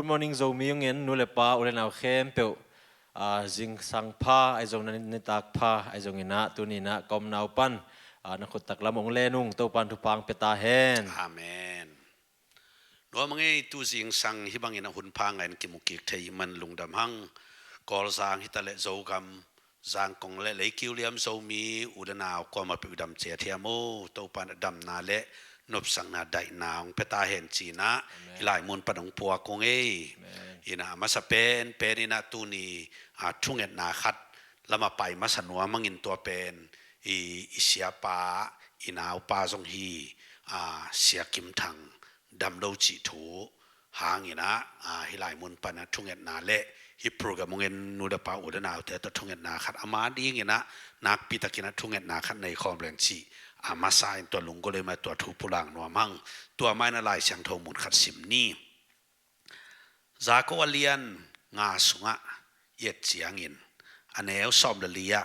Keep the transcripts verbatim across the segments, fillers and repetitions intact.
Good morning Zomi, hong en nu le pa, u le nau khempeuh. Ah, zingsang pha, ahi zong na nitak pha, ahi zong inah, tuni inah ka omna uh pan, ah, na khut taklam hong len ung, Topan thupha hong pia ta hen. Amen. Nuam a ngei, tu zingsang hih bangin a hun pha ngahin kimu kik thei man lungdam hang. Kawlzang hi ta leh Zogam, Zangkong le leikiu liam Zomi, u le nau kuamah peuh i dam ciat hiam aw, Topan a damna le nopsakna daihna hong pia ta hen ci-in ah, amen, hih lai mun pan hong puak ung ei. Amen. Inah a masa pen, pen inah tuni, ah, thungetna khat lam a pai masa nuam hangin tua pen i, i siapa, i naupa zong hi, ah, Sia Kim Thang dam lo cih thu hang inah, ah, hih lai mun pan a thungetna le hih program hong en nu le pa, u le naute tawh thungetna khat, ama ding inah nakpi takin a thungetna khat nei khawm leng cih a masa in tua lunggulh ei mah, tua thu pulak nuam hang. Tua mah inah Lai Siangtho mun khat sim ni. Jakob a lian nga sungah i et ciangin, a neu sawm le li ah,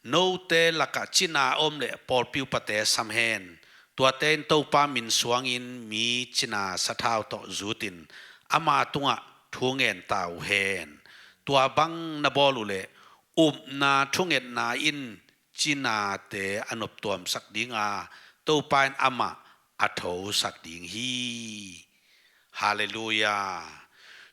note lakah cina a om leh pawlpi upate sam hen. Tuate in Topa min suangin mi cina sathau tawh zutin ama tungah thu ngen ta uh hen. Tua bang na bawl uh leh upna thungetna in cinate a noptuamsak ding a, Topa in amah a thosak ding hi. Halleluiah.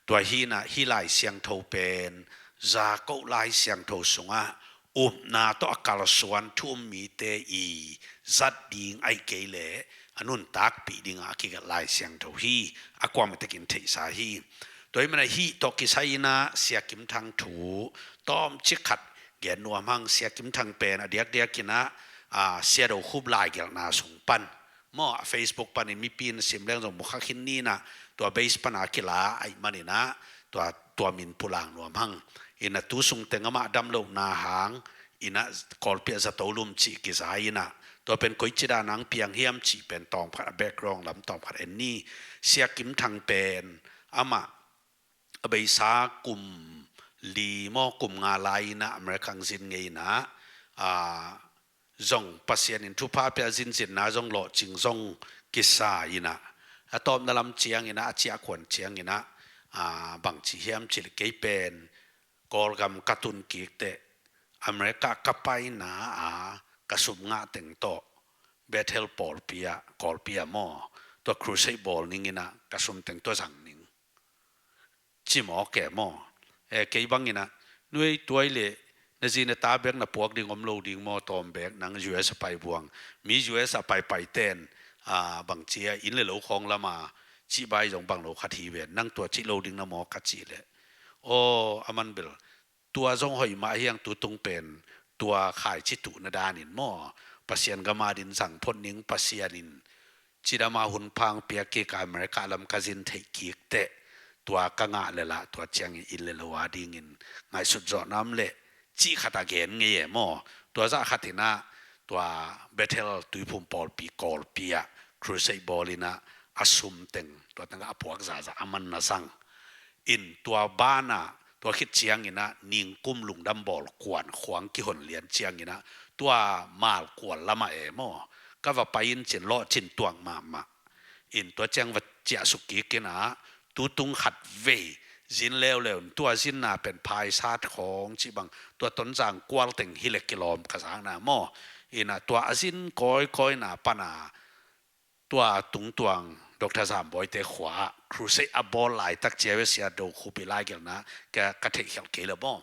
Tua hi inah hih Lai Siangtho pen Jakob Lai Siangtho sungah upna tawh a kalsuan thu um mite i zat ding ahih kei leh a nuntakpih dingah a kigelh Lai Siangtho hi. A kuamah tekin theihsa hi. Tua ahih manin hih tawh kisai inah Sia Kim Thang thu tawmcik khat gen nuam hang. Sia Kim Thang pen a diakdiak inah, ah, Sia Do Khup laigelhna sung pan maw, a Facebook panin mipi in sim leng zong mu kha khin ni inah, tua base pan a kila ahih man inah tua, tua min pulak nuam hang. Inah tu sung teng amah dam lohna hang inah Kawlpi ah zato lum cih kiza inah, tua pen koici dan a hong piang hiam cih pen tawmkhat, a background lam tawmkhat en ni. Sia Kim Thang pen amah a beisa kum li maw, kum nga lai inah America hong zin ngei inah, ah, zong Pasian in thupha pia, zinzinna zong lawhcing zong kisa inah, a tawpna lam ciang inah, a ciahkhuan ciang inah, ah, bangci hiam cih leh kei pen Kawlgam ka tun kik teh America ka paina a ka sum ngah teng tawh Bethel pawlpi ah, Kawlpi ah maw, tua crusade bawl ning inah ka sum teng tua zang ning ci mawk e maw. Eh, kei bang inah, nuai tuai le na zi na ta bek na puak ding om lo ding maw, tawm bek nang U S a pai buang. Mi U S a paipai ten, ah, bangci a inn le lo khawng lam a cih bai zong bang lo khat hi ven, nang tua cih lo ding na mawk ka cih leh, aw, a man bel tua zong hoih mah hi hang, tutung pen tua khaici tuhna danin maw, Pasian gam adingin zang phot ning, Pasian in cidam a hun pha hong piak kik a America lam ka zin theih kik teh, tua ka ngah leh lah tua ciangin inn le lo adingin ngaihsut zawhna om leh cih khat a gen ngei e maw. Tua zah khat inah tua Bethel Tuiphum pawlpi Kawlpi ah crusade bawl inah a sum teng tua tengah a puak zahzah a man na zang. In tua banah, tua khit ciang inah ningkum lungdam bawl kuan khuang kihon lian ciang inah tua Malkual lamah e maw, ka va pai in cin lawhcin tuak mahmah. In tua ciang va ciahsuk kik inah tutung khat vei zin leuleu in, tua zinna pen phaisat khawng cih bang, tua Tonzang kual teng hi leh kilawm ka zakna maw. Inah tua a zin kawikawina pana tua tungtuang Doctor Zambawite khua ah crusade a bawl laitak ciang ve, Sia Do Khup i laigelhna ka, ka theihkhelh kei le maw.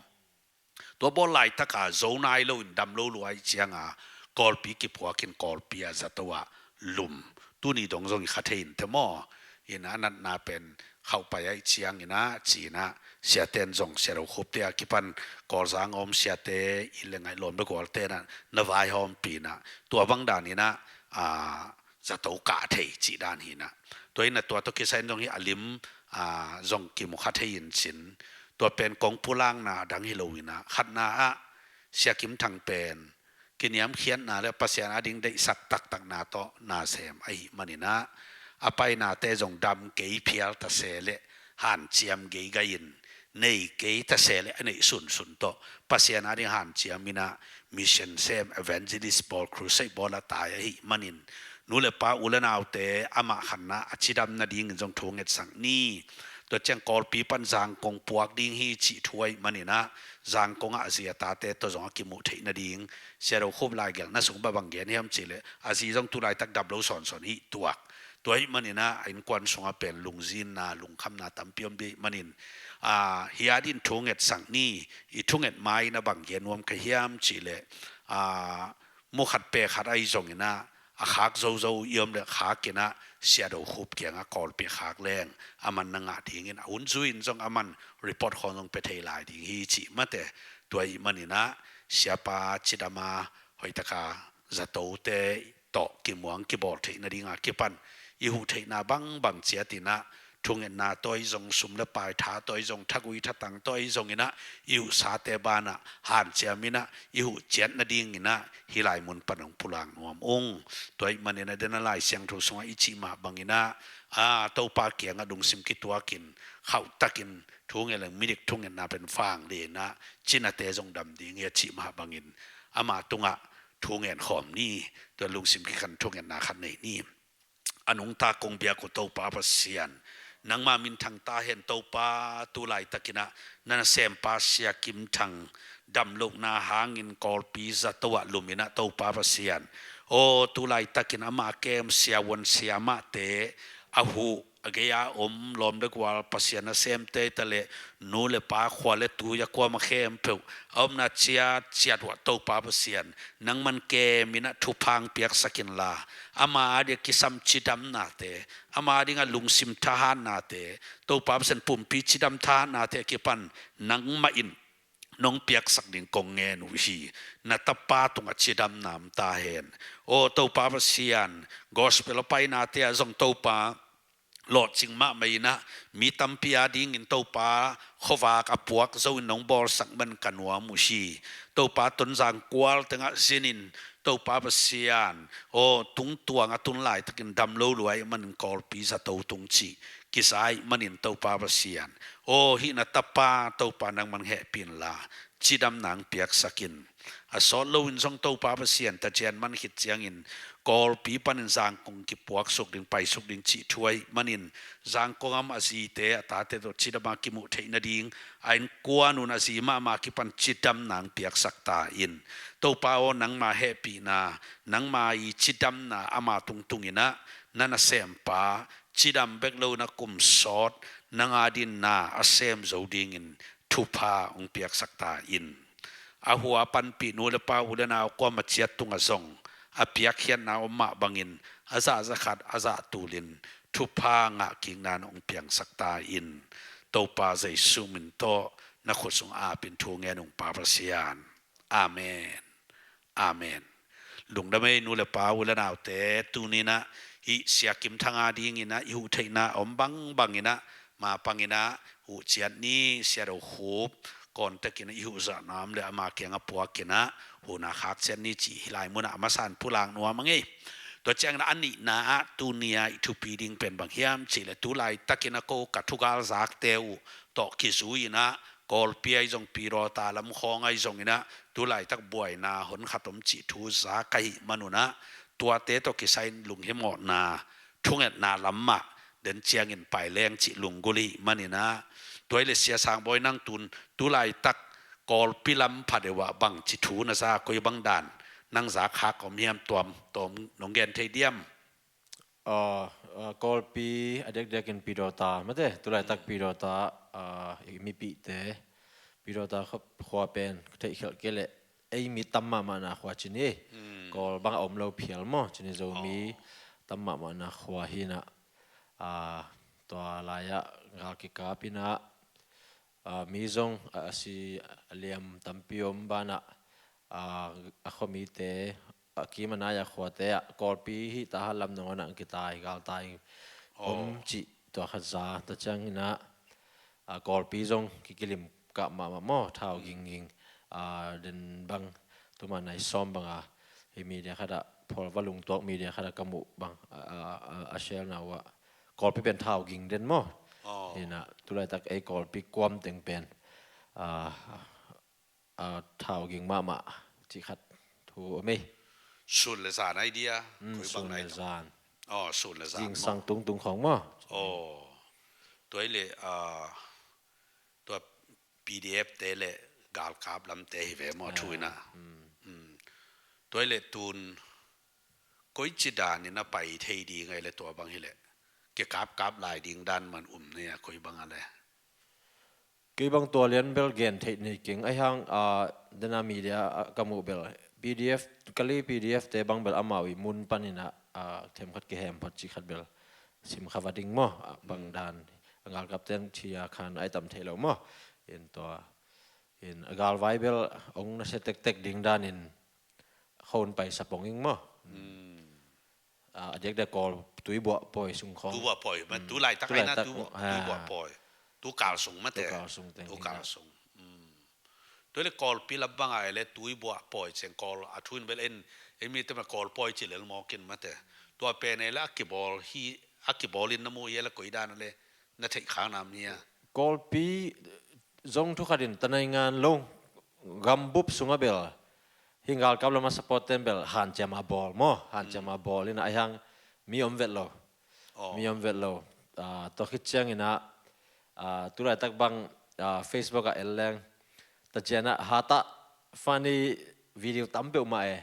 Tua bawl laitaka zo nai loin dam lo lua ahih cianga Kawlpi kipuakin Kawlpi ah zato ah lum. Tuni dong zong i kha thei in te maw. Inah a natna pen khauh pai ahih ciang inah ci inah siaten zong, Sia Do Khupte a kipan Kawlzang a om siate, inn le ngaih lawm le gualte inah na vaihawmpi inah tua bang dan inah, ah, zato kah thei cih dan hi inah. Tua inah tua tawh kisai in zong hih a lim, ah, zong kimu kha thei in cin. Tua pen kong pulakna a dang hi lo inah, khatna ah Sia Kim Thang pen kiniamkhiatna le Pasian ading deihsak taktakna tawh nasem ahih man inah, a painate zong dam kei phial ta se leh hanciam geigai in, nei kei ta se leh a neih sunsun tawh Pasian ading hanciam inah mission sem, evangelist bawl, crusade bawl a tai ahih manin, nu le pa, u le naute, amah khatna a cidam nadingin zong thu ngetsak ni. Tua ciang Kawlpi pan Zangkong puak ding hi cih thu ahih manin ah, Zangkong ah a zi a tate tawh zong a kimuh theih nading, Sia Do Khup laigelhna sung bang gen hiam cih leh, a zi zong tu laitak dam lo sawnsawn hi tuak. Tua ahih manin ah, a innkuan sungah pen lungzinna, lungkhamna tampi om ding ahih manin, ah, hi adingin thungetsak ni, i thunget ma-in ah bang gen nuam ka hiam cih leh, ah, mu khat pe khat ahi zongin ah, a khak zozo i om leh khak in ah, Sia Do Khup kiangah Kawlpi khak leng, aman na ngah dingin, a hun zui-in zong aman report khawng zong pia thei lai ding hi cih mate. Tua ahih manin ah, siapa cidam a, hoih taka zatote tawh kimuang kibawl theih nading a kipan, i huh theihna bangbang ciat in ah, thungetna tawh ahi zong, sum le pai tha tawh ahi zong, thagui thatang tawh ahi zongin ah, i huhsate banah hanciam in ah, i huh ciat nadingin ah, hih lai mun pan hong pulak nuam ung. Tua ahih manin ah, den a Lai Siangtho sungah i cih mah bangin ah, a, Topa kiangah lungsim kituakin, khauhtakin, thunget leng midik thungetna pen vanglian in ah, cinate zong dam ding hi a cih mah bangin, ama tungah thungen khawm ni, tua lungsim kikhan thungetna khat nei ni. A nungta kong biak uh Topa Pasian, nangma minthang ta hen Topa, tu laitakin ah na nasempa Sia Kim Thang damlohna hangin Kawlpi zato ah lum in ah Topa Pasian. Aw, tu laitakin ama kem siavuan siamahte, a huh, a gei a om lawm le gual, Pasian nasemte ta leh, nu le pa, khua le tui a kuamah khempeuh, a omna ciatciat uah Topa Pasian, nangman kem in ah thupha hong piaksak inla, ama ading a kisam cidamnate, ama ading a lungsim thahatnate, Topa Pasian, pumpi cidam thahatnate a kipan nangmah in nong piaksak ding kong ngen uh hi. Na tapa tungah cidamna om ta hen. Aw Topa Pasian, gospel a painate ah zong Topa, lawhcing mahmah in ah, mi tampi adingin Topa, khuavak a puak zo in nong bawlsak man ka nuam uh hi. Topa, Tonzang kual tengah zinin, Topa Pasian, aw, tungtuang a tun laitakin dam lo lua ahih manin Kawlpi zato tung cih kiza ahih manin Topa Pasian, aw, hih na tapa Topa, nangman hehpih inla, cidamna hong piaksak in. A sawt loin zong Topa Pasian, tacian man khit ciangin Kawlpi panin Zangkong kipuaksuk ding, paisuk ding cih thu ahih manin, Zangkong ah a zite a tate tawh cidam a kimuh theih nading, a innkuan un a zi mahmah a kipan cidamna hong piaksak ta in. Topa aw, nangma hehpihna, nangma i cidamna ama tungtung in ah, na nasempa cidam bek lo in ah kum sawt nang adingin na a sem zo dingin thupha hong piaksak ta in. A hua panpih nu le pa, u le nau kuamah ciat tungah zong a piakkhiatna om mah bangin, a zah za khat a zah tulin thupha ngahkikna hong piangsak ta in. Topa Jesu min tawh na khut sung apin thu ngen ung Pa Pasian. Amen. Amen. Lungdam ei nu le pa, u le naute, tuni in ah hih Sia Kim Thang adingin ah i huh theihna a om bangbang in ah, mapang in ah huh ciat ni. Sia Do Khup contact in ah i huh zahna om leh ama kiangah puak in ah huhna khak ciat ni cih hih lai munah a masa in pulak nuam ing ei. Tua ciangin a nihna ah tuni a i thupi ding pen bang hiam cih leh, tu laitakin ah ko ka thugal zakte uh tawh kizui in ah, Kawlpi ahi zong, Pidawta lam khawng ahi zongin ah, tu laitak buaina hon khat om cih thu za ka hih manun ah, tuate tawh kisai in lunghimawhna, thungetna lam mah den ciangin pai leng cih lunggulh ahih manin ah, tua hi leh Sia Sang Bawi, nang tun tu laitak Kawlpi lam phadeuh ah bangci thu na za, koi bang dan nang zak khak om hiam, tuamtuam nong gen thei diam? Aw, aw, Kawlpi a diakdiakin Pidawta mate, tu laitak Pidawta, aw, i mipihte, Pidawta kho-, khua pen ka theih khialh kei leh ei mi tam mahmahna khua ci ni. Hmm. Kawl bang a om lo phial maw, ci ni, Zomi tam mahmahna khua hi in ah, aw, tua lai-ah gal kikap in ah, aw, mi zong a, a si a liam tampi om banah, aw, a khuamite, a kim a nai a khuate ah, Kawlpi hih Tahat lam nangawn ah kitai, galtai om cih tua khat za. Tua ciangin ah, aw, Kawlpi zong kikilim kah mahmah maw, thau gingging, aw, den bang, tuma nai sawm bang a, hih media khat ah, phual va lungtuak media khat ah ka muh bang, aw, aw, aw, a share na uh ah, Kawlpi pen thau ging den maw? Aw. Hi in ah, tu laitak ei Kawlpi kuam teng pen, aw, aw, thau ging mahmah cih khat thu om ei. Sun le zan idea. Mm, koi bang sun le zan. Aw, sun le zan maw? Zingsang tungtung khawng maw? Aw. Tua hi leh, ah, tua P D F te le galkap lamte hi ve maw, thu in ah. Mm. Tua hi leh tun koici danin a pai thei ding a hi leh, tua bang hi leh kikapkap lai ding dan man um na hia, koi bang a le? Kei bang tua lian bel gen theih nei keng. Ahi hang, ah, dena media, ah, ka muh bel P D F, Kali P D F te bang bel amau i mun panin ah, ah, themkhat kihem phot cih khat bel sim kha va ding maw, ah, bang dan a galkap ten thia khan ai tam thei lo maw. In tua, in a galvai bel ong nasia tektek ding danin khon paisa pong ing maw. Ah, a diakdiak Kawl Tuibuah pawi sung khawng. Tuibuah pawi, ma, tu laitak aina tu, Tuibuah pawi. Tu kal sung mate. Tu kal sung teng. Tu kal sung. Tua le Kawlpi lam bang a le Tuibuah pawi ciang Kawl a thu in bel en, en mi te ma Kawl pawi ci lel mawk in mate. Tua pen le a kibawl hi, a kibawl in na mu hi le koi dan le na theih khang nam hi a. Kawlpi zong thu khat in tanai ngan lo gambup sung a bel hi galkap lam a support ten bel hanciam a bawl maw, hanciam a bawl in ah ahi hang mi om vet lo. Mi om vet lo. Ah, tua khit ciangin ah, ah, tu laitak bang, ah, Facebook ah en leng, tacian ah hatah funny video tam peuhmah e.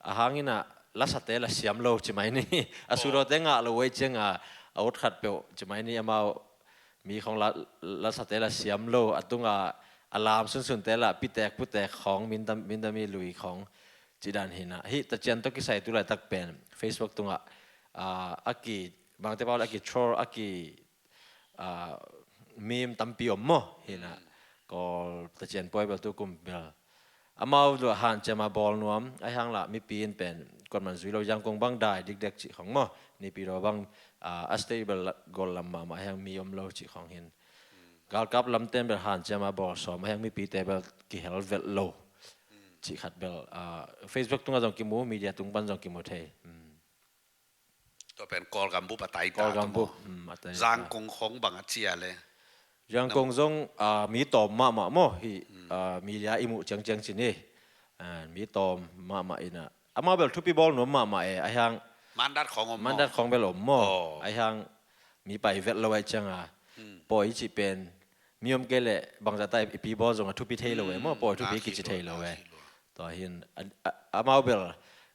A hangin ah lasate la siam lo ci mai ni. A sudawte ngah lo ei ciang a, a ut khat peuh ci mai ni amau. Mi khong la, lasate la siam lo, a tunga a lam sunsunte la pitek putek khong, minda, minda mi lui khong ci dan hi na. Hih tacian tawh kisai tu laitak pen Facebook tungah, ah, a ki, bangte pau le a ki troll, a ki, ah, meme tampi om maw hi na. Kawl tacian pawi bel tu kum bel amau luah hanciam a bawl nuam, ahi hang lah mipi in pen kuaman zui lo, Yangon bang dai dikdek cih khong maw, Naypyidaw bang, ah, a stable la, gol lam mahmah, ahi hang mi om lo cih khong hin. Galkap lamten bel hanciam a bawl sawm, ahi hang mipite bel kihel velh lo cih khat bel, ah, Facebook tungah zong kimu, media tung pan zong kimu thei. Tua pen Kawlgam bup a tai ta. Kawlgam bup, mm, a tai ta. Zangkong khong bang a cia le? Zangkong zong, ah, mi tawm mahmah maw hi, ah, media i muh ciangciang ci ni. Ah, mi tawm mahmah in ah. Amau bel thupi bawl nuam mahmah e, ahi hang. Mandat khong om maw? Mandat khong bel om maw? Ahi hang mi pai velh lo ahi ciang a. Pawi i cih pen mi om kei leh bangzah ta i pi bawl zong a thupi thei lo e maw, pawi thupi kici thei lo e. Tua hin, a, a, amau bel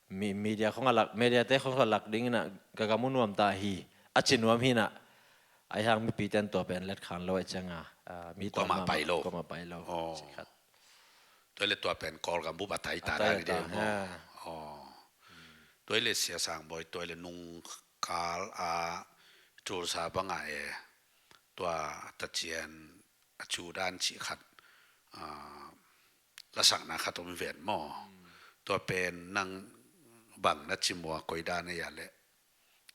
mi, media khong a lak, media te khong a lak ding in ah ka gam uh nuam ta hi, a ci nuam hi na. Ahi hang mipi ten tua pen let khan lo ahi ciang a, ah, mi tawm mahmah, kuamah pai lo. Kuamah pai lo. Ci khat. Tua le tua pen Kawlgam bup a tai ta dan i de maw? Tua le Sia Sang Bawi, tua le nung kal a Tulsa bang a e, tua tacian a cu dan cih khat, ah, lasakna khat om ven maw? Tua pen nang bang na ci mua, koi dan a ia le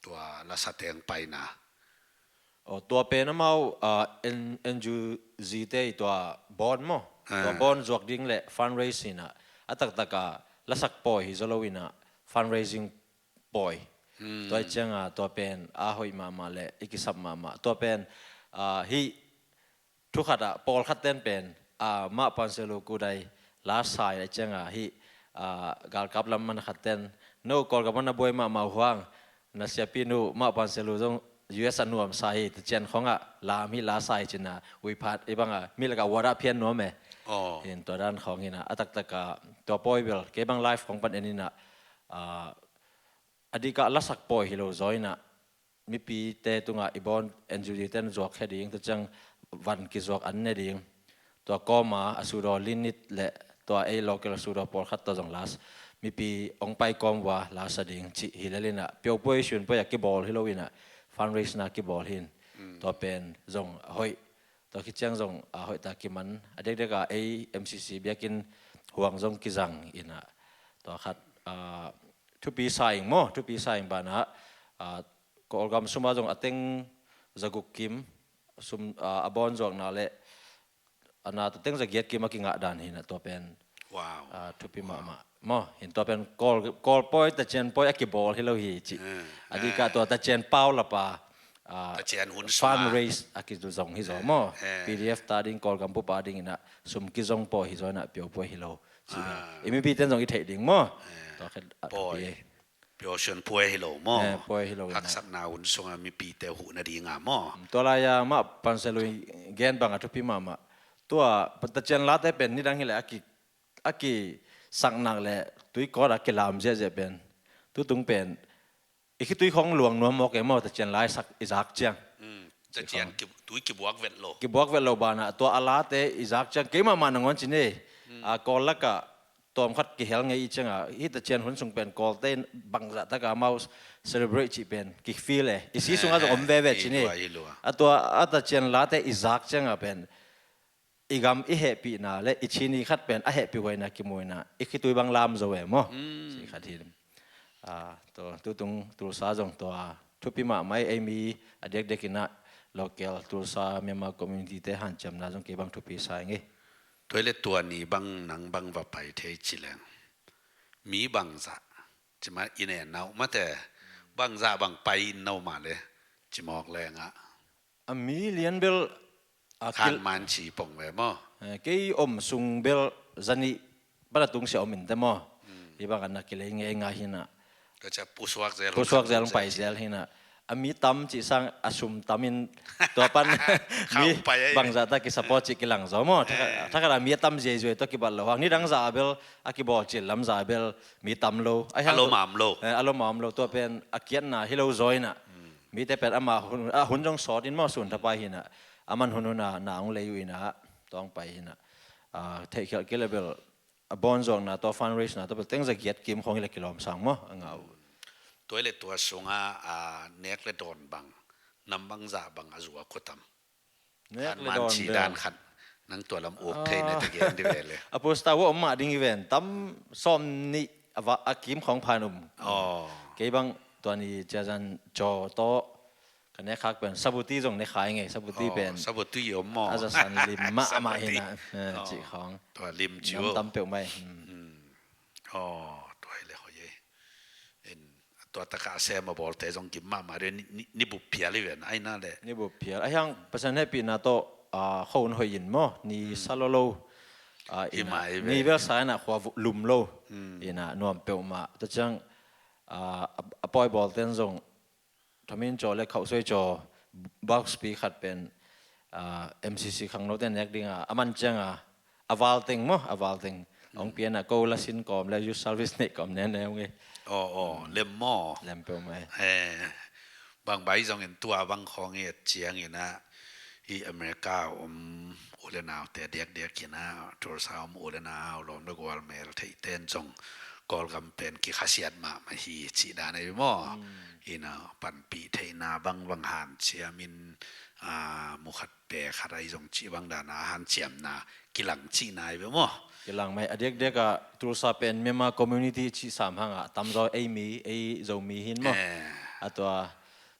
tua lasa teng paina? Oh, tua pen amau, ah, N-, N G O Z te i tua bawn maw? Tua bawn zuak ding le fundraising ah, a taktak a lasak pawi hi zaw lo in ah fundraising pawi. Tua i ciang a tua pen a hoih mahmah le i kisap mahmah. Tua pen, ah, hih thu khat ah pawlkhat ten pen, ah, mah Panselu Kudai la sai a ciang a hih, ah, galkap lam man khat ten, no Kawlgam a na buai mahmah uh hang, na siapi nu mah Panselu zong U S a nuam sa hi, tacian khong ah lam hi la sai cin a, uiphat i bang a mi lak a WhatsApp phian nuam e. Hin tua dan khong in ah, a taktak a tua pawi bel kei bang live khong pan en in ah, ah, a dik ah lasak pawi hi lo zaw in ah, mipite tungah i bawn N G O Z ten zuak khia ding, tua ciang van kizuak an ne ding. Tua kawm a, a sudaw linit le tua ei local sudaw pawlkhat tawh zong las, mipi ong pai kawm vua lasa ding cih hi lel in ah, piopuai siunpuai a kibawl hi lo in ah, fundraise na kibawl hin. Tua pen zong a hoih, tua khit ciang zong a hoih ta kiman, a dekdek a ei M C C biakinn huang zong kizang in ah, tua khat, ah, thupi sa ing maw, thupi sa ing ban ah, ah, Kawlgam sum ah zong a teng zaguk kim, sum, ah, a bawn zuakna le a na teng zagiat kim a kingah dan hi na, tua pen, ah, thupi mahmah maw. Hin tua pen Kawl, Kawl pawi, tacian pawi a kibawl hi lo hi cih. A dik ah tua tacian pau lap a, ah, fundraise a kizong hi zaw maw. P D F ta ding, Kawlgam bup a ding in ah sum kizong pawi hi zaw in ah piopuai hi lo cih. I mipi ten zong i theih ding maw. Tua khat a thupi. Pio Suan Puai hi lo maw? Eh, Puai hi lo in a. Haksatna hun sungah mipite huh nadinga maw? Tua lai-a mah Panselui gen bang a thupi mahmah. Tua Tacian late pen nidang hileh a ki, a kisak nak leh tuikawt a kilam ziahziah pen, tutung pen i khitui khawng luang nuam mawk e maw, Tacian la i sak i zak ciang. Mm, Tacian ki, tui kibuak vet lo. Kibuak vet lo banah tua a late i zak ciang, keimah mah nangawn ci ni. Mm. A, Kawl lakah tawm khat kihel ngei i ciangah, hih Tacian hun sung pen Kawlte bangzah takah amau celebrate cih pen kifeel e. I si sungah zong om veve ci ni. Eh, eh, hi lua, hi lua. A tua a Tacian late i zak ciangah pen i gam i hehpihna le i cini khat pen a hehpihhuaina kimuina i khitui bang lam zo e maw? Mm. Ci khat hi. Ah, tua, tutung Tulsa zong tua thupi mahmah ei mi a diakdiak inah local Tulsa Myanmar community te hanciamna zong kei bang thupi sa ing ei. Tua hi le tua ni bang nang bang va pai thei ci leng, mi bangzah, ci mah i nen uh mate, bangzah bang pai in no mah le, ci mawk lengah a mi lian bel, a, khan kil- man ci pong ve maw? Eh, kei om sung bel zanih pan a tungsia om in te maw? Hmm. Hi bang a na kilei ngei ngai hinah. Ka cia pusuak zel, pusuak zel hong pai zel hinah. A mi tam cih sang a sum tam in tua pan mi bangzah ta kisupport cih kilang zaw maw? Thakhat, eh, thakhat a mi a tam ziaizuai tua kibat lo hang. Nidang zah a bel a kibawl cil lam zah a bel mi tam lo. A hiang a lom a om lo. Eh, a lom a om lo. Tua pen a kiatna hi lo zaw inah. Hmm. Mite pen ama hun, a hun zong sawt in maw, sun thapai hinah. A man hun hun a na hong lei uh inah, tua hong pai hinah. A, theihkhialh kei le bel, a bawn zuakna tawh, fundraise na tawh bel, teng za giat kim khawng hi le kilawm sang maw, a ngah uh. Tua hi le tua sungah, a, nek le dawn bang, nam bangzah bang a zuak uh tam? Nek le dawn bel. Khan man ci dan khat, nang tua lam uk thei na te gen di ve le. A poster uh om mah ding hi ven, tam sawm nih a va, a kim khawng phan um. Aw. Kei bang tua ni ciazan caw tawh, ka nek khak pen sabuti zong ne khai ngei, sabuti pen. Aw, sabuti om maw? A za san lim mahmah hinah, eh, cih khawng. Tua lim ci uh. Nam tam peuh mai. Hmm. Hmm. Aw, tua hi le hoih e. In, tua takah a sem a bawlte zong kim mahmah dih, ni, ni, ni bup phial hi ven, ai na le. Ni bup phial. A hiang Pasian hehpihna tawh, a, khua hun hoih in maw, ni sa lo lo. A, hi inah, mai ve. Ni bel sa inah khua vu-, lum lo. Hmm. Inah nuam peuhmah. Tua ciang, a, a, a pawi bawlten zong Thamin caw le khauhsuai caw box pi khat pen, ah, M C C khangnote nek dinga a man cianga a val teng maw, a val teng hong pianah ko la sin kawm le youth service neih kawm nene hong e. Aw, aw, lem maw? Lem peuhmah e. Eh, bang bai zongin tua bang khawng i et cianginah, i America a om u le naute diakdiak inah, Tulsa a om u le nau, lawm le gual mel theihten zong Kawlgam pen kikhasiat mahmah hi cih dan ahi ve maw? Mm. Inah panpih theihna bangbang hanciamin, ah, mu khat pe khat ahi zong cih bang dana hanciamna kilang cihna ahi ve maw? Kilang mai a diakdiakah Tulsa pen Myanmar community cih sam hangah a tamzaw ei mi, ei Zomi hin maw? Eh. A tua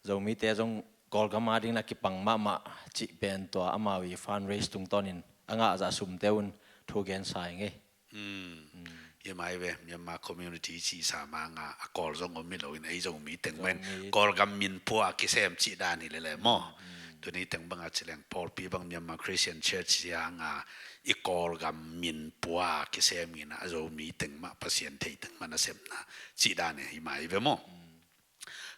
Zomite zong Kawlgam a dingin a kipang mahmah cih pen tua amau i fundraise tungtawnin a ngahzah sumte un thu gensa ing ei. Mm. Mm. Hi mai ve, Myanmar community cih sa manga a Kawl zong om hi loin ei Zomi teng maw in, Zomi. Kawlgam min pua a kisem cih dan hi lele maw. Mm. Tuni teng banga ci leng pawlpi bang Myanmar Christian Church hi hanga i Kawlgam min pua a kisem inah a Zomi teng mah, Pasian thei teng mah nasepna cih dan hi mai ve maw. Mm.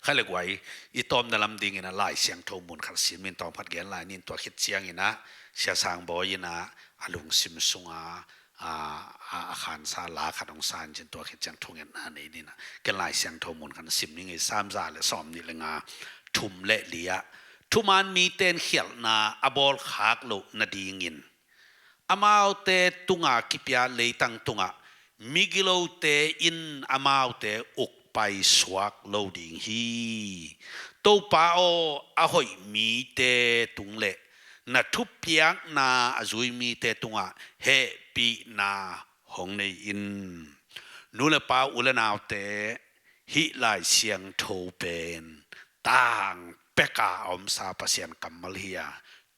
Kha le guai, i tawmna lam dingin a Lai Siangtho mun khat sim in, tawm khat gen lai nin, tua khit ciangin ah Sia Sang Bawi in ah a lungsim sunga, a, a, a khansa la khat hong sa in cin, tua khit ciang thungetna nei nin ah, ken Lai Siangtho mun khat sim ning i, Sam za le sawm nih le nga, thum le li ah, thuman mite in khialhna a bawlkhak loh nadingin amaute tunga kipia leitang tungah migilote in amaute ukpai suak lo ding hi. Topa aw, a hoih mite tung le na thupiakna a zui mite tungah hehpihna hong nei in. Nu le pa, u le naute, hih Lai Siangtho pen tang peka a omsa Pasian kammal hi a,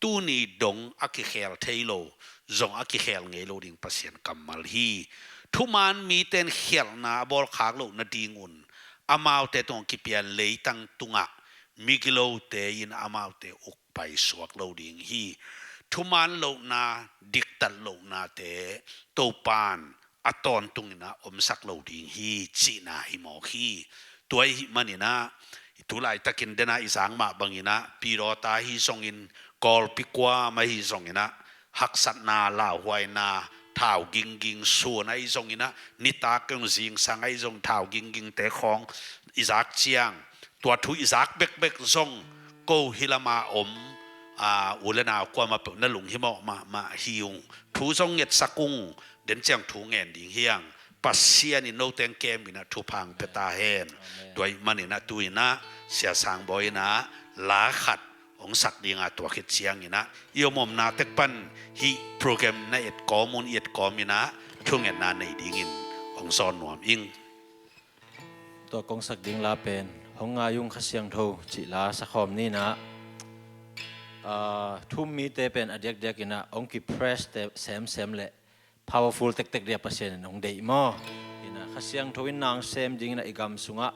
tuni dong a kikhel thei lo, zong a kikhel ngei lo ding Pasian kammal hi. Thuman mite in khialhna a bawlkhak loh nadingun amaute tungah kipia leitang tungah migilote in amaute ukpai suak lo ding hi. Thuman lohna, diktat lohnate Topan a tawntung in ah omsak lo ding hi cihna hi mawk hi. Tua ahih manin ah, tu laitakin den ah i zak mah bangin ah, pidawta ahi zongin, Kawlpi kuamah ahi zongin ah, haksatna, lauhuaina, thau gingging, sun ahi zongin ah, nitak keng zingsang ahi zong thau ginggingte khawng i zak ciang, tua thu i zak bekbek zong, ko hih lamah om, aa, u le nau kuamah peuh na lunghimawh mahmah hi ung. Thu zong ngetsak ung, den ciang thu ngen ding hi hang. Pasian in note teng kem in ah thupha hong pia ta hen. Amen. Tua ahih manin ah tu-in ah, Sia Sang Bawi in ah, la khat hong sak ding a, tua khit ciangin ah, i om omna tek pan hih program na et kawm un, i et kawmin ah, thungetna nei dingin hong zawn nuam ing. Tua kong sak ding la pen, Hong Ngai Ung Kha Siangtho cih la sakhawm ni in ah, aa, thu-um mite pen a diakdiakin ah hong ki-press te semsem leh powerful tektek ding a Pasian in hong deih maw. In ah, Kha Siangtho in nang sem dingin ah i gam sungah,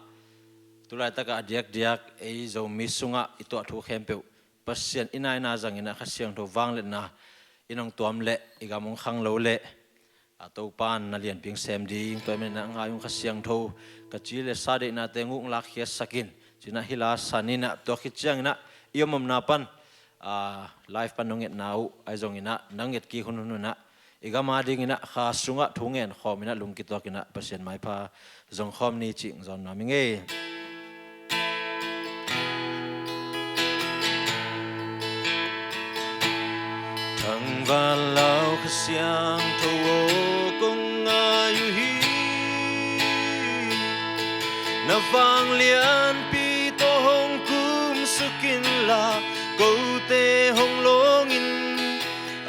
tu laitak ah a diakdiak ei Zomi sungah i tuah thu khempeuh Pasian i naina zangin ah Kha Siangtho vangliatna in hong tuam leh i gam hong khanglo leh, a, Topa in na lianpi hong sem ding. Tua ahih manin ah, Ngai Ung Kha Siangtho, ka ci le sa deihnate hong lakkhiatsak in, ci-in ah hih la san in ah, tua khit ciangin ah i om omna pan, aa, live pan nong etna uh ahi zongin ah, nang et kik hunhun in ah, i gam adingin ah kha sungah thu ngen khawmin ah, lungkituakin ah Pasian maipha zong khawm ni cih hong zawn nuam ing ei. Thangvan lau Kha Siangtho aw, kong ngai uh hi. Na vanglianpi tawh hong kumsuk inla, kote hong lawng in.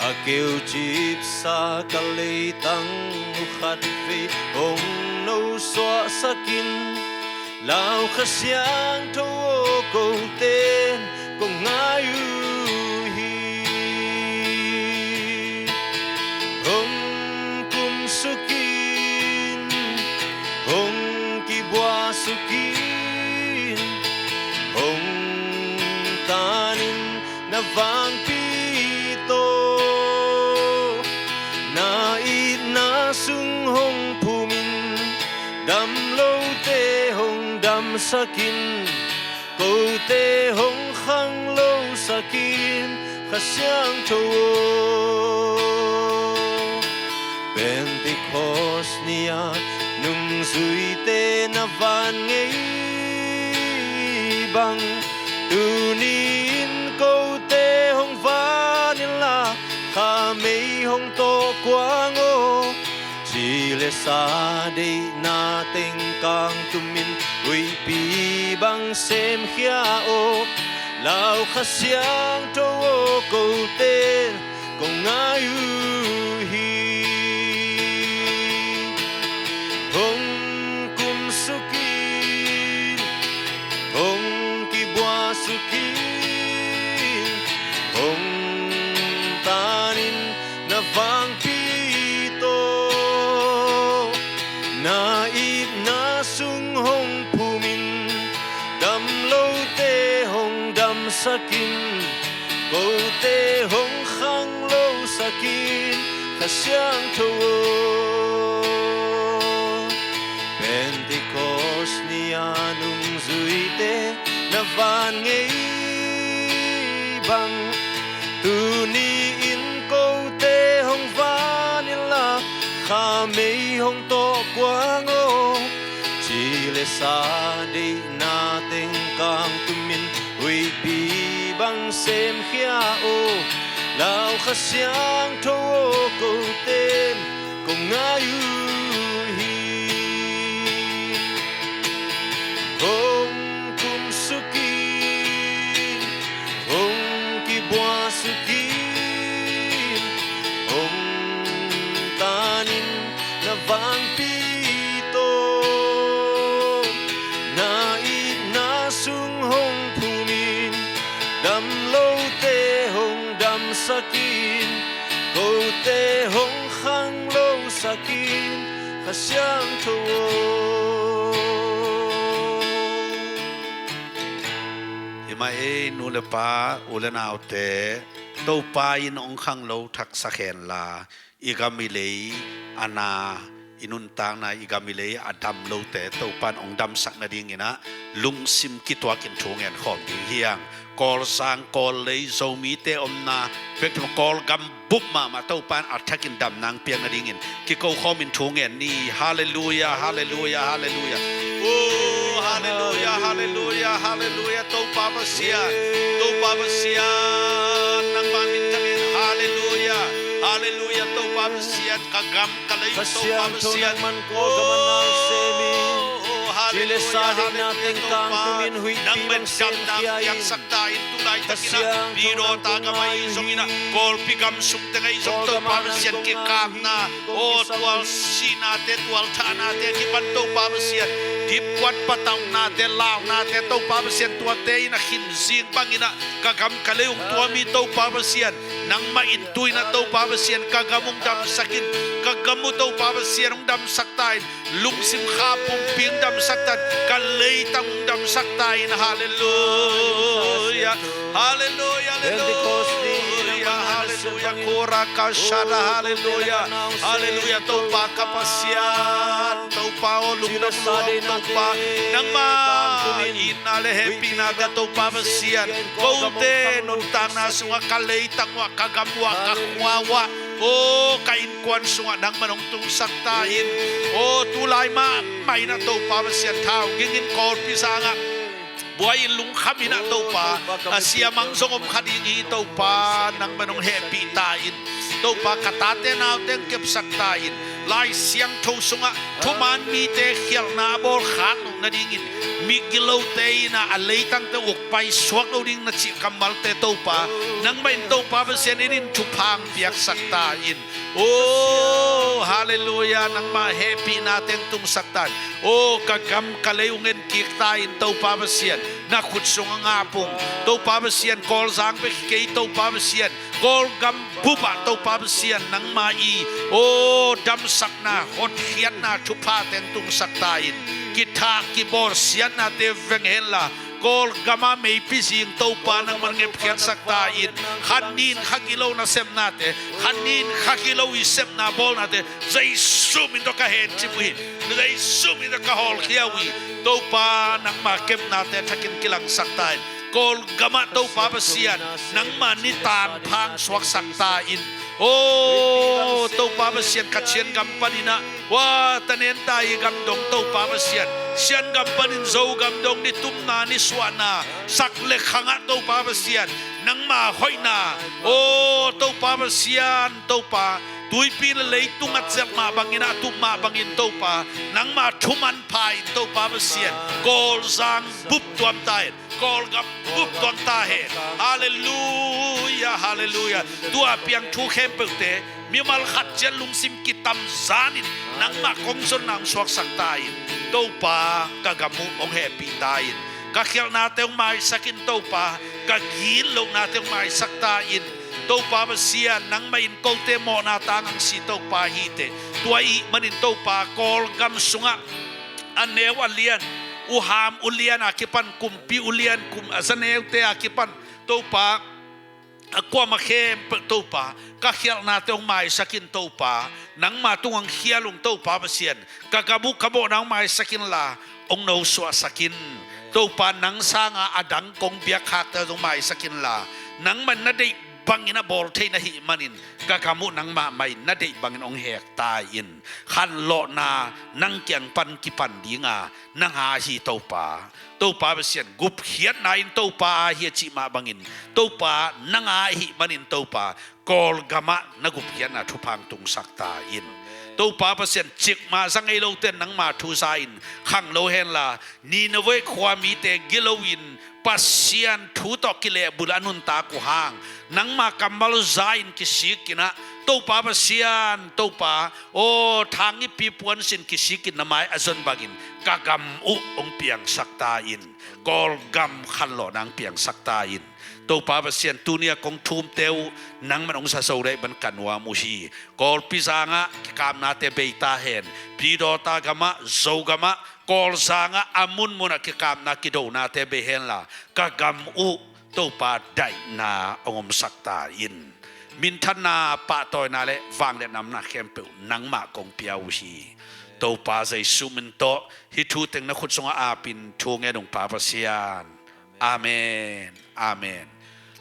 A keucipsa ka leitang uh khatvei hong nosuahsak in. Lau Kha Siangtho aw, kote kong ngai uh hi. Hong kumsuk in, hong kibuasuk in, hong tan in na vangpi tawh. Na itna sung hong phum in, dam lote hong damsak in, kote hong khanglosak in, Kha Siangtho aw. Pentecost ni-a nungzuite na van ngei bang, tuni-in kote hong van inla, khamei hong tawh kuang aw. Ci le sa deihna teng kang tumin, huihpi bang semkhia aw. Lau Kha Siangtho aw, kote kong ngai uh hi. Hong kumsuk in, hong kibuasuk in, hong tan in na vangpi tawh. Na itna sung hong phum in, dam lote hong damsak in, kote hong khanglosak in, Kha Siangtho aw. Pentecost ni-a nungzuite na van ngei bang, tuni-in kote hong van inla, khamei hong tawh kuang aw. Ci le sa deihna teng kang tumin, huihpi bang semkhia aw. Lau Kha Siangtho aw, kote kong ngai uh hi. Hong kumsuk in, hong kibuasuk in, hong tan in na vangpi tawh. Na itna sung hong phum in, dam lote hong damsak in, kote hong khanglosak in, Kha Siangtho aw. Hi mah ei, nu le pa, u le naute, Topa in hong khanglo thaksak hen la, i gam i lei a na i nuntakna, i gam i lei a dam lote Topa'n hong damsak nadingin ah lungsim kituakin thu ngen khawm ding hi hang. Kawlzang, Kawllei, Zomite omna bek tham lo, Kawlgam bup mahmah Topa'n a thakin damna hong piak nadingin kiko khawmin thu ngen ni. Halleluia, halleluia, halleluia. Oh, halleluia, halleluia, halleluia. Topa Pasian, Topa Pasian, nangma min thakin, halleluia, halleluia. Topa Pasian, ka gam ka lei, Topa Pasian, Kawlgam a nang sem in. Oh, oh, halleluia, halleluia. Topa, nangman damna hong piaksak ta in, tu laitakin ah Pidawta gam ah ahi zongin ah, Kawlpi gam sung teng ahi zong, Topa Pasian, kikapna, oh, tualsihnate, tualthahnate a kipan, Topa Pasian, dipkuat patawnate, launate, Topa Pasian, tuate in a khim zing bangin ah ka gam ka lei hong tuam hi, Topa Pasian. Nangmah in tu-in ah, Topa Pasian, ka gam hong damsak in. Ka gam uh, Topa Pasian, hong damsak ta in. Lungsim kha pumpi hong damsak ta in. Ka leitang hong damsak ta in. Halleluia, halleluia, halleluia, halleluia. Kora kashada, halleluia, halleluia. Topa ka Pasian, Topa aw, lungdam lua, Topa. Nangma itna le hehpihnate, Topa Pasian, kote nuntakna sungah, ka leitang uah, ka gam uah, ka khua uah, oh, ka innkuan sungah nangman hong tungsak ta in. Oh, tu lai mahmah in ah, Topa Pasian, thauging in Kawlpi zangah buai in lungkham in ah, Topa, a siamang zong om kha ding hi, Topa, nangman hong hehpih ta in. Topa, ka tate naute hong kepsak ta in. Lai Siangtho sungah thuman mite khialhna a bawl khak loh nadingin, migilote in ah a leitangte uk paisuak lo ding na cih kammalte, Topa, nangmah in, Topa Pasian, in in thupha hong piaksak ta in. Oh, halleluia, nangma hehpihnate hong tungsak ta in. Oh, ka gam ka lei hong en kik ta in, Topa Pasian, na khut sungah ngap ung. Topa Pasian, Kawlzang bek hi kei, Topa Pasian, Kawlgam bup ah, Topa Pasian, nangma i, oh, damsakna, hotkhiatna thuphate hong tungsak ta in. Kithah kibawl siatnate veng hen la, Kawlgam ah meipi zing, Topa, nangman ngepkhiatsak ta in. Khat ni in kha gilo nasepnate, khat ni in kha gilo i sepna bawlnate, Jesu min tawh ka hencip uh hi. Jesu min tawh ka hawlkhia uh hi. Topa, nangma kepnate thakin kilangsak ta in. Kawlgam ah, Topa Pasian, nangma nitan pha hong suaksak ta in. Oh, Topa Pasian, Kachin gam panin ah, wa, tanen ta i gam dong, Topa Pasian, Shan gam panin Zogam dong, nitumna, nisuahna, sak le khang ah, Topa Pasian, nangma hoihna, oh, Topa Pasian, Topa, tuipi le leitung a celh mah bangin ah, tup mah bangin, Topa, nangma thuman pha in, Topa Pasian, Kawlzang bup tuam ta hen. Kawlgam bup tuam ta hen. Halleluia, halleluia. Tua piang thu khempeuhte mimal khat ciat lungsim kitamzan in nangmah kong zonna hong suaksak ta in. Topa, ka gam uh hong hehpih ta in. Ka khialhnate hong maisak in, Topa. Ka gitlohnate hong maisak ta in. Topa Pasian, nangmah in kote mawhna tang hong si, Topa, hi teh. Tua ahih manin, Topa, Kawlgam sungah a neu a lian, uham ulian a kipan, kumpi ulian, kum, a zaneute a kipan, Topa, a kuamah khempeuh, Topa, ka khialhnate hong maisak in, Topa, nangma tung hong khial ung, Topa Pasian, ka gam uh ka mawhna hong maisak inla, hong nosuahsak in. Topa, nang sanga a dang kong biakkhakte hong maisak inla, nangmah na deih bangin a bawl thei na hih manin, ka gam uh nangmah mah in na deih bangin hong hek ta in. Khanlawhna nang kiang pan kipan dinga nang a hi, Topa. Topa Pasian, gupkhiatna in Topa a hi a cih mah bangin, Topa, nang a ahih manin, Topa, Kawlgam ah na gupkhiatna thupha hong tungsak ta in. Topa Pasian, cikmah za ngei lote in nangma thu za in khanglo henla, Nineveh khua mite gilo in Pasian thu tawh kilehbulh a nuntak uh hang, nangma kammal za in kisik in ah, Topa Pasian, Topa, aw, thangippi puansin kisik in na mai a zon bangin ka gam uh hong piangsak ta in. Kawlgam khanlawhna hong piangsak ta in. Topa Pasian, tuni a kong thumte uh nangman hong sa zo dai ban ka nuam uh hi. Kawlpi zangah kikapnate bei ta hen. Pidawta gamah, Zogam ah, Kawlzang ah, a munmun ah kikapna kidonate bei henla, ka gam uh Topa daihna hong omsak ta in. minthanna, pahtawina le vangliatna omna khempeuh nangmah kong pia uh hi. Topa Jesu min tawh hih thu teng na khut sungah aapin thu ngen ung, Pa Pasian. Amen. Amen.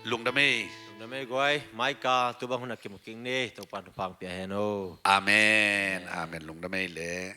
Lungdam ei. Lungdam ei guai. Maika, tu bang hun a kimu kik ni. Topa thupha pia hen o. Amen. Amen. Lungdam ei le.